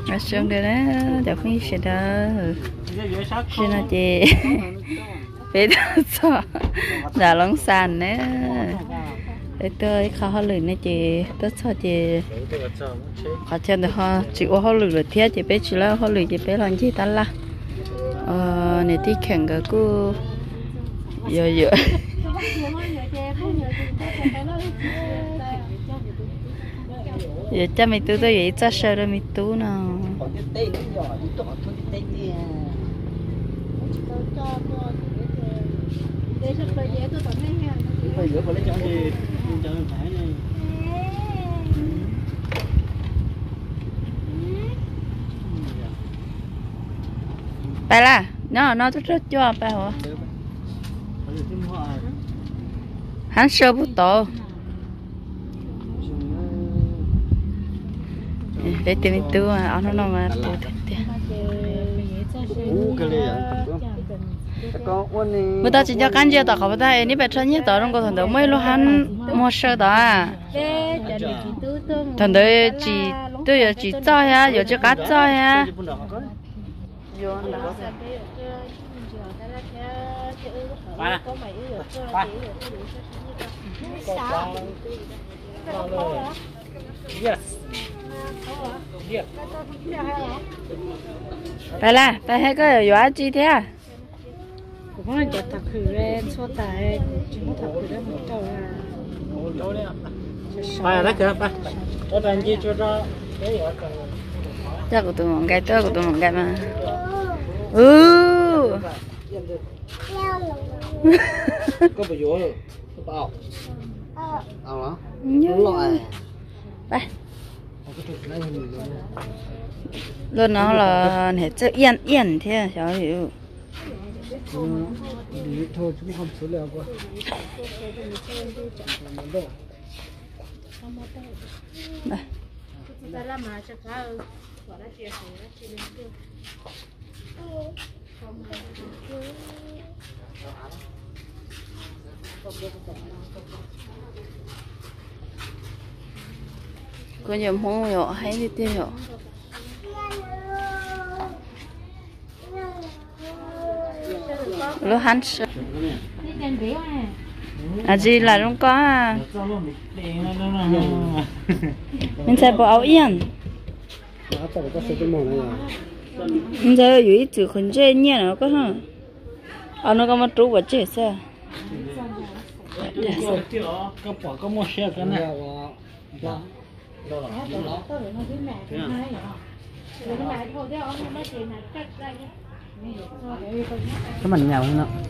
Sawv ntawd na, cov phooj ywg sawv daws, tam sim no ces peb tuaj txog nram Loob Xas na. Peb tuaj ib qho hauj lwm ne ces tuaj txog ces qhov chaw ntawd ho tsis ua hauj lwm lawm thiab ces peb tsis ua hauj lwm ces peb los ncig tab laj. Niam tij Kheem nkawd kuj yuav yuav, yuav coj me tub tuaj yuav ib txoj saw rau me tub no. Pais lawm, nyob no tuaj rau cua pais hov. Hab saw puag tod. Peb tus me tub ob hnub no mas puv tiag tiag. Puag ta tsis nco qab ntsia tom qhov puag ta es neb pais rho nyiaj tod zoo nkaus thaum ntawd muaj ib lub hab muag saw tod. Thaum ntawd tsis, twb yuav tsis txoj thiab yuav tsis qab txoj thiab. Pais lawm, pais hab koj yuav dab tsi thiab? Kuv muab cov tham khwm txhua tas, kuv tsis muab tham khwm dab mus rau. Coj kuv tus maum nqaij tuaj, kuv tus maum nqaij mas. Luaj no los niam txawj iaj iaj thiab xyov. Kuv cov Hmoob yom, haib tiag tiag yom. Lub hab saw. Tsis lam zoo koj. Me ntxhais puas au iaj? Me ntxhais yus ib txwm qhov ntsej nyiaj no koj. Au no koj muab rub pov tseg xwb.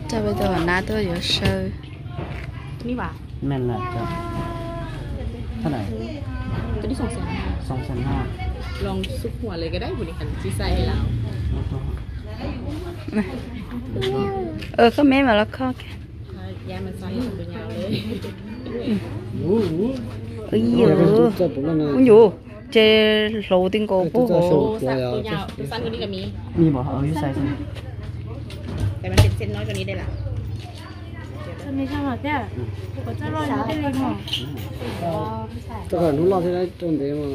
Coj peb tau nab tuaj yuav saw. Koj me mas los kho. Yus, ces hlauv ti nkaus puag hauv. Hnub loj thiab rau ntev mas.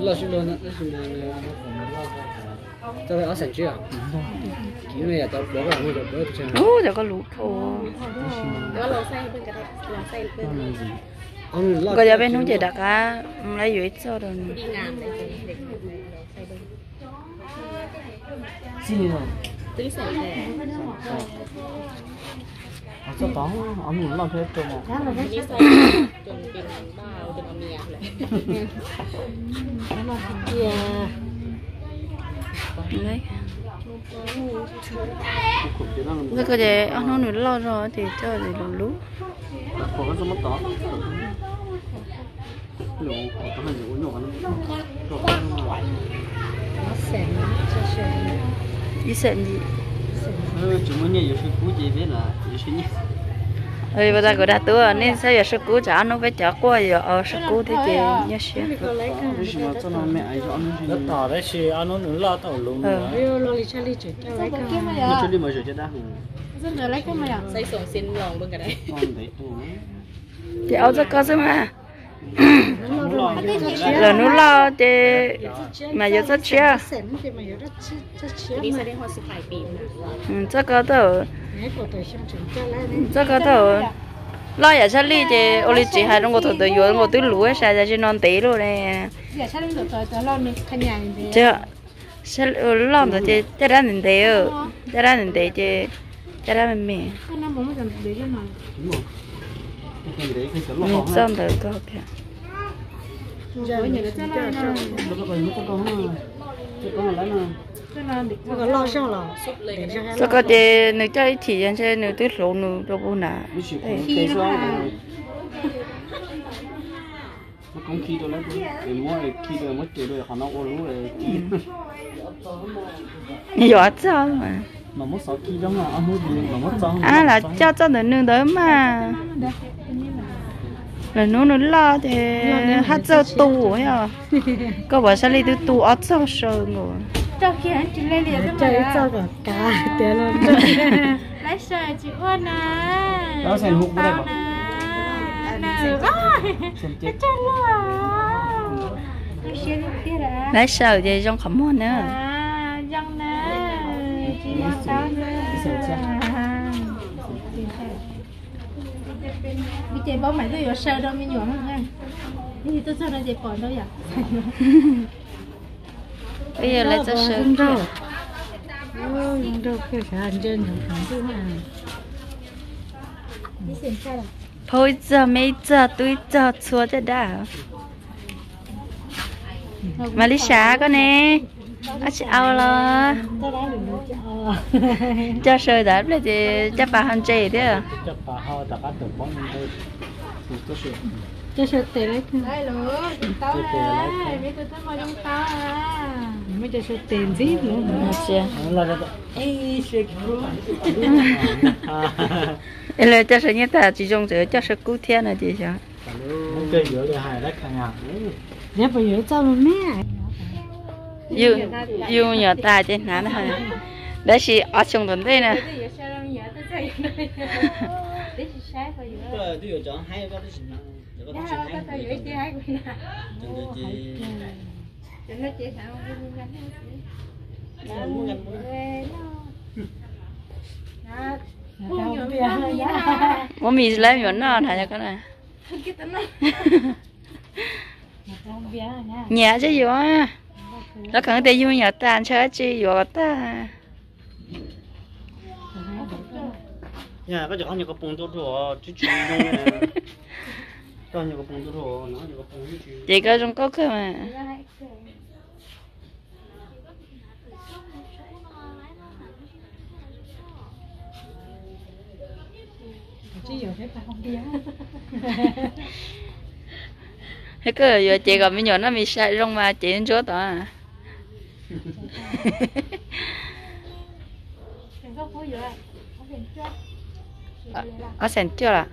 Loj sib luag na. Cov ob xeem tsib, cov pluav, cov pluav. Ub, cov koj lub phau. Koj yog peb hnub ces rov qab mus lawm yuav ib txoj rau nws. Ntawd koj ces ob hnub nws loj zog ces coj lus lub. Ib xeem ntsim. Tsis muaj nyiaj yuav saw kub ces peb lam yuav saw nyiaj. Ua tas kuv dag tub nej saib yuav saw kub tsam ob hnub peb cov quaj yuav saw kub thiab ces nyiaj siab. Tab sis ob hnub nws loj tau lus. Saib xoom xim los npawg nkaus. Ces aub txoj ko xwb mas. Lawm hnub loj ces mas yuav txoj tshiab. Txoj ko tau, txoj ko tau loj yam tshaj lij ces ua li tsis hais zoo nkaus thaum twg yuav zoo nkaus twb luv sas yam tsis no ntev lawm ne. Loj ntawd ces caj dab ntev ntev, caj dab ntev ntev ces caj dab me me. Nws txoj ntawd ko thiab. Txoj ko ces nws coj ib chim yog ntshe nws twb hloov nws rau puag nrad. Yog txoj, a, los coj txoj ntawm nws ntawd mas. Lawm hnub nws loj ces hab txoj tu thiab. Koj pom Sab Lij twb tu ob txoj saw nkaus. Laib saw tsis ua na. Laib saw ces zoo qhov muag na. Zoo na. Tsis yog tau na. Ces paub mas twb yuav saw rau me nyuam no. Twb txog no ces pom rau yom. Peb yog lawv txoj saw. Phauj ib txog, me ib txog, tub ib txog, txhua caj dab. Mas Li Sab koj ne, ab tsis au los? Coj saw tas pliag ces caj pas ho ntse thiab. Lawv coj saw nyiaj tag tsis zoo tseem coj saw kub thiab no ces xyov. Yus nyuam tas ces hnav na, tab sis ob xyoo tom ntej na. Muab mis lawv yuav noj hnav yog koj na. Nyiam tsis yuav, lawv kheev tias yug nyuam tas ntshaw tsis yuav tag. Ces koj zoo nkauj kawg mas. Koj yuav cev kom me nyuam noj mis sai zoo mas cev ntsuab tod. Ob xees cuaj lawm.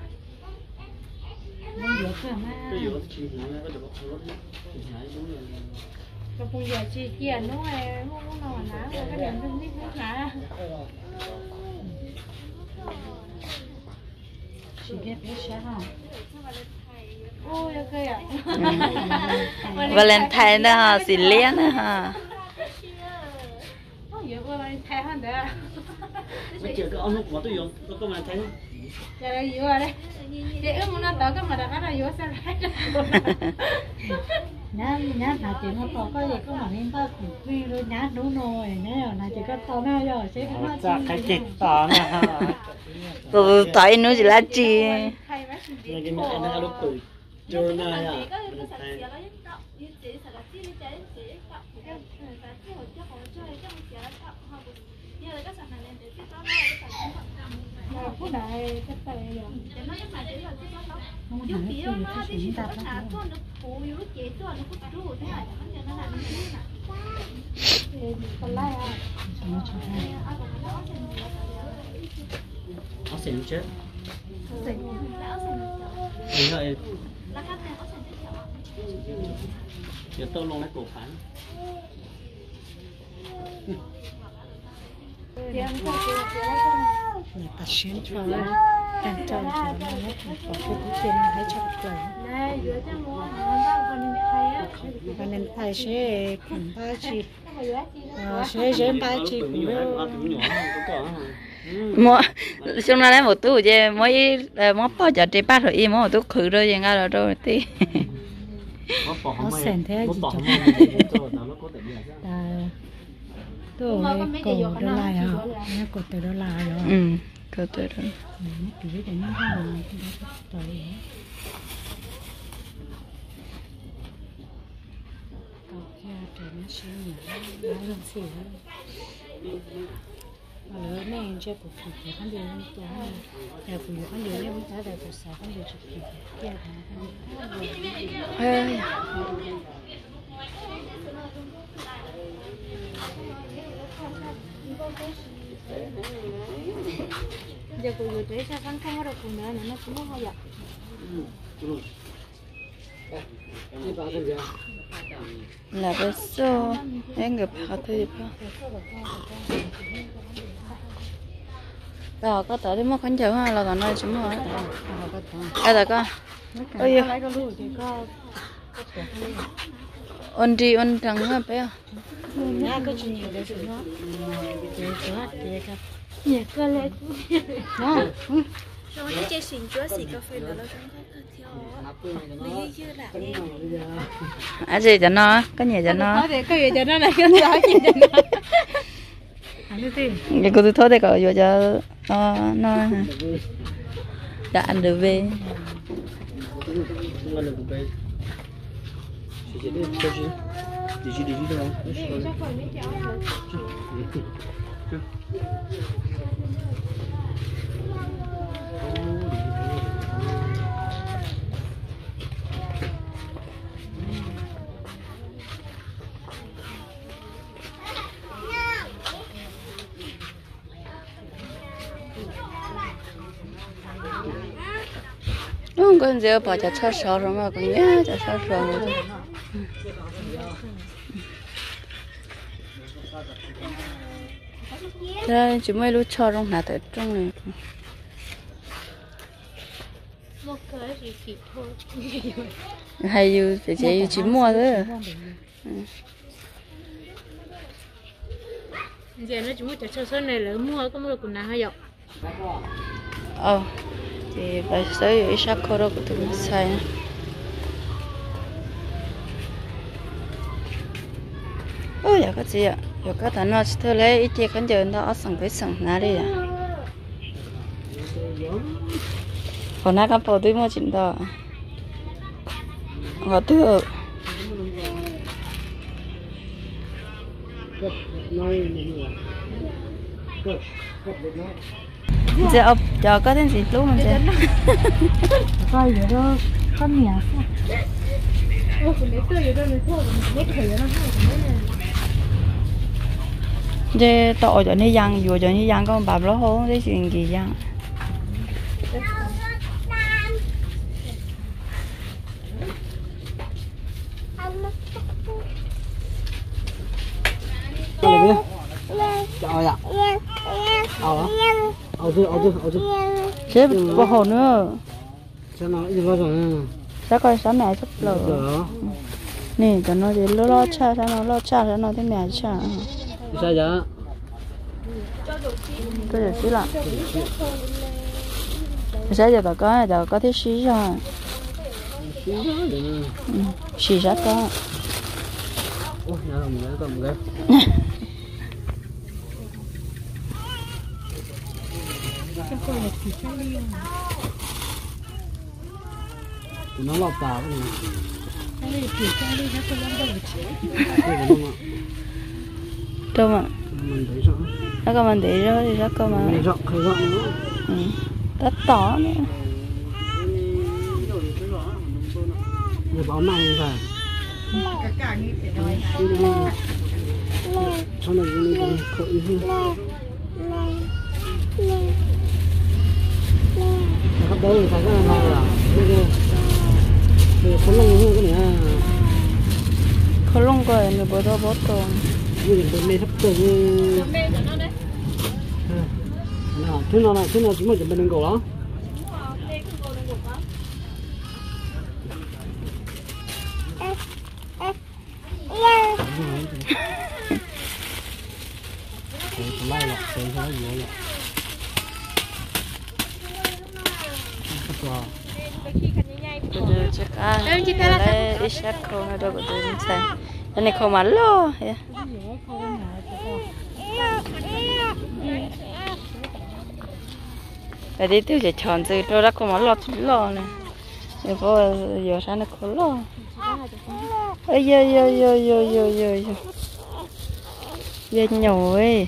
Valentine ntag ho xim liab na ho. Nyab hnav ces no tos koj es koj mam li npaj kuv plig rau nyab hnub no, nyab hnav ces koj tos na yog seb koj noj tsis tos ib hnub tsis lab tsi. Tam sim no Tag nrho, pom kuv tib ce no haib tshaj plaws. Nim tais seb khoom npab tsi, seb seb npab tsi kuv. Muab, xyoo no lawv maum tub ces muab, muab pog cov ris paj rau ib, muab maum tub qhwv rau ces nqa los rau tij. Ob xees thiab tsis tau. Tuaj kaum dollar os, nyob kaum tawm dollar os. Kaum tawm dollar. Kuv ib cov nyob hauv no, lawv nej ntsia kuv phim kiag khaub ncaws tua, yog kuv yuav khaub ncaws nej muab tab tas kuv xav khaub ncaws tsis phim kiag. Ces kuv yuav cov ib sab sab koj muab rau kuv ntawd no tsis muaj yom. Lam peb xoj, es nkawd phav twg pab. Tom koj tod twb muaj khaub ncaws los tom no tsis muaj. Tom koj, ua nri ua nrees peb. Ab, tsis cov no, koj nyiam cov no. Kuv tus thab tej kom yuav cov no, cov a nws ve. Ub, nkauj ntxiv pom cov tsho sov rau mas kuv nyiam cov tsho sov. Tsis muaj ib lub tsho zoo hnav tawm rooj li. Hais yus ces yus tsis muaj xwb. Ces no tsis muaj cov tsho sov ne, lawv muaj koj muab rau kuv hnav yom. Ces pab xawb yuav ib sab khau rau kuv tus me ntxhais. Ub, yog koj txiv, yog koj tas no tsis thawj leb ib ce khaub ncaws ntau ob xeem peb xeem hnav li yom. Qhov hnav kab paus twb muaj tsis ntau. Qhov twg? Ntxiv, cov koj thiaj ntxiv hlub mas ntxiv. Ntshe tau ua cov niag yas, yuav cov niag yas koj npam plaub hau tib si nkis yas. Seb puas haum na. Sab ko sab me tshaj plaws. Nim cov no ces loj loj tshaj, sab no loj tshaj, sab no thiab me tshaj. Tuaj yawm tsib lawm. Saib cov tom koj, cov koj thiaj sib zog. Sim sab koj. Rau mas. Sab ko mas ntev zog, sab ko mas. Tab tom ne. Khau looj ko nws puas tau pob rau. Thib no, thib no tsis muaj cov npe nees nkaum los? Tsis qab, ib sab khau no rau kuv tus ntxhais, nej khau mas loj. Tib tug ces chov ntxws rau lab khau mas loj tsis loj na. Yog yuav sab no khau loj. Yog, yog, yog, yog, yog, yog, yog nyaum.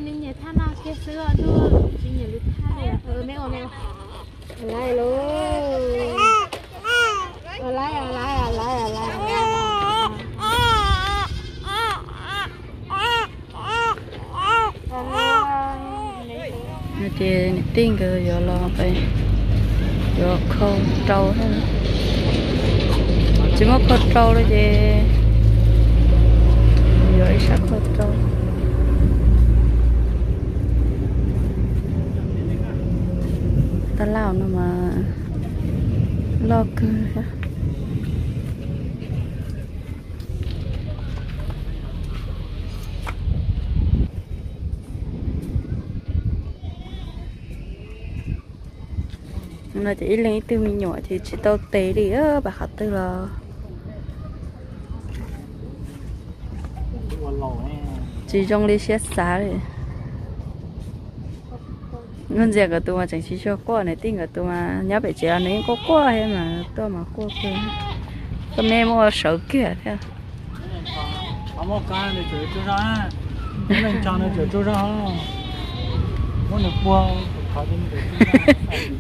Nyiam thaj no kiag xwb, tsis nyiam lub thaj li. Ces niam tij nkawd yuav los, yuav khau rau, tsis muaj khau rau li ces yuav ib sab khau rau. Tab laj no mas loj kawg thiab. No ces ib leeg ib tug me nyuam ces tsis tau tes li, pais qhov twg los tsis zoo li siab xav li. Nkauj Ntxias nkawd tus mas tseem tsis tshua quaj, niam tij nkawd tus mas nyob pem tsev los nws yeej quaj quaj thiab mas tuaj mas quaj kawg. Koj me muaj sawv kiag thiab.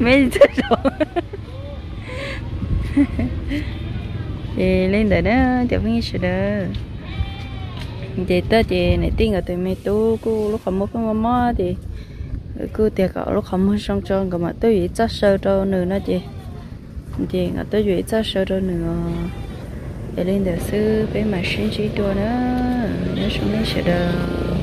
Me txawj zaum. Ces li ntawd na cov phooj ywg sawv daws, ces tuaj ces niam tij nkawd tus me tub kuj lub qhov muag kuj mob mob ces kuj tias kom lub qhov muag zoo tso nkawd mam tuaj yuav ib txoj saw rau nws no ces, ces nkawd tuaj yuav ib txoj saw rau nws os. Es li ntawd xwb peb mam sib ntsib dua na. Nyob zoo nej sawv daws.